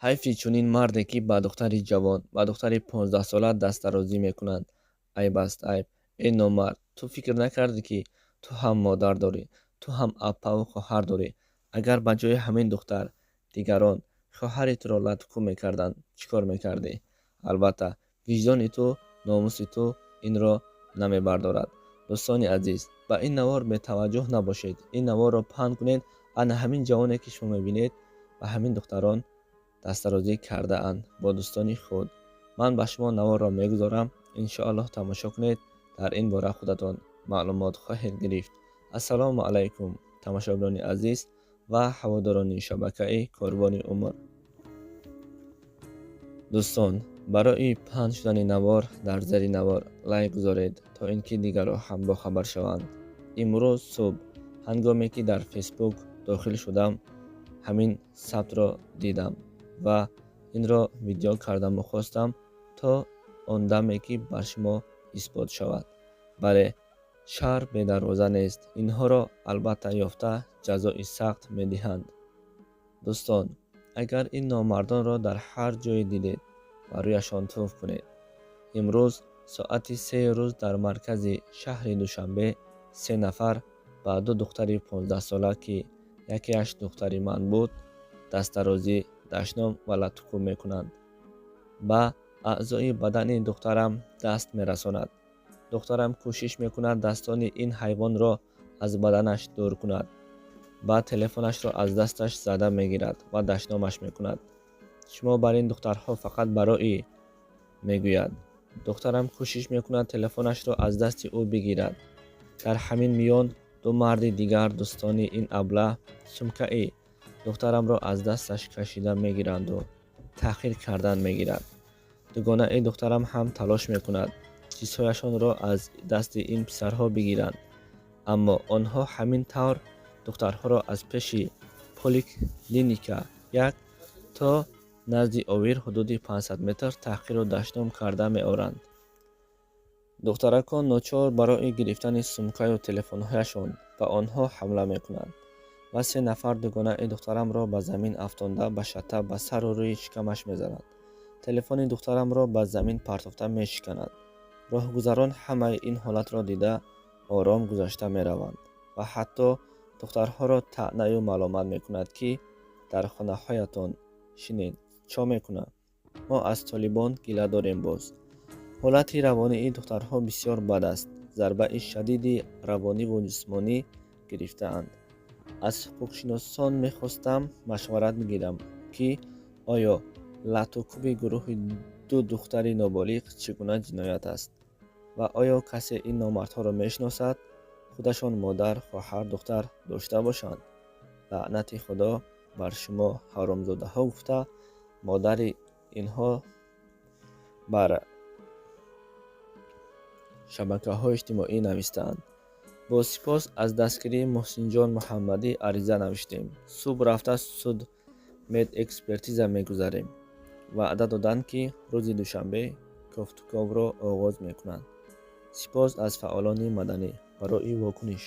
Ҳайфи чунин марде, ки ба духтари ҷавон, ба духтари 15-сола дастдарозӣ мекунад. Айб аст, айб. Эй номард, ту фикр накардӣ, ки ту ҳам модар дорӣ, ту ҳам аппаву хоҳар дорӣ? Агар ба ҷои ҳамин духтар дигарон хоҳари туро латукӯб мекарданд, чӣ кор мекардӣ? Албатта, виҷдони ту, номуси ту инро намебардорад. Дӯстони азиз, ба ин навор бетаваҷҷӯҳ набошед, ин наворро паҳн кунед. Ана ҳамин ҷавоне, ки шумо мебинед, ба ҳамин духтарон дастдарозӣ кардаанд бо дӯстони худ. Ман ба шумо наворро мегузорам, иншоаллоҳ, тамошо кунед, дар ин бора худатон маълумот хоҳед гирифт. Ассалому алайкум, тамошобинони азиз ва ҳаводорони шабакаи Корвони умр. Дӯстон, барои паҳн шудани навор дар зери навор лайк гузоред, то ин ки дигарро ҳам бохабар шаванд. Имрӯз субҳ, ҳангоме ки дар Фейсбук дохил шудам, ҳамин сабтро дидам ва инро видео кардаму хостам, то он даме ки бар шумо исбот шавад. Бале, шаҳр бедарвоза нест, инҳоро албатта ёфта ҷазои сахт медиҳанд. Дӯстон, агар ин номардонро дар ҳар ҷое дидед, ба рӯяшон туф кунед. Имрӯз соати 3-и рӯз дар маркази шаҳри Душанбе се нафар ба ду духтари 15-сола, ки якеаш духтари ман буд, дастдарозӣ, дашном ва латукӯб мекунанд. Ба аъзои бадани духтарам даст мерасонад. Духтарам кӯшиш мекунад дастони ин ҳайвонро аз баданаш дур кунад. Баъд телефонашро аз дасташ зада мегирад ва дашномаш мекунад. «Шумо бар ин духтарҳо фақат барои», мегӯяд. Духтарам кӯшиш мекунад телефонашро аз дасти ӯ бигирад. Дар ҳамин миён ду марди дигар, дӯстони ин аблаҳ, сумкаи духтарамро аз дасташ кашида мегиранду таҳқир кардан мегирад. Дугонаи духтарам ҳам талош мекунад чизҳояшонро аз дасти ин писарҳо бигиранд, аммо онҳо ҳамин тавр духтарҳоро аз пеши поликлиника 1 то назди овир, ҳудуди 500 метр, таҳқиру дашном карда меоранд. Духтаракон ночор барои гирифтани сумкаю телефонҳояшон ба онҳо ҳамла мекунанд ва се нафар дугонаи духтарамро ба замин афтонда, ба шата ба сару рӯи шикамаш мезанад. Телефони духтарамро ба замин партофта мешиканад. Роҳгузарон ҳамаи ин ҳолатро дида, ором гузашта мераванд ва ҳатто духтарҳоро таънаю маломат мекунад, ки дар хонаҳоятон шинед, чо мекунад, мо аз толибон гила дорем. Боз ҳолати равонии духтарҳо бисёр бад аст, зарбаи шадиди равониву ҷисмонӣ гирифтаанд. Аз ҳуқуқшиносон мехостам машварат бигирам, ки оё латукӯби гурӯҳи ду духтари ноболиғ чӣ гуна ҷиноят аст ва оё касе ин номардҳоро мешиносад, худашон модар, хоҳар, духтар дошта бошанд. Лаънати Худо бар шумо, ҳаромзодаҳо, гуфта, модари инҳо бар шабакаҳои иҷтимоӣ навиштаанд. Бо сипос аз дастгирии Муҳсинҷон Муҳаммадӣ ариза навиштем. Субҳ рафта судмедэкспертиза мегузарем. Ваъда доданд, ки рӯзи душанбе кофтуковро оғоз мекунанд. Сипос аз фаъолони маданӣ барои вокуниш.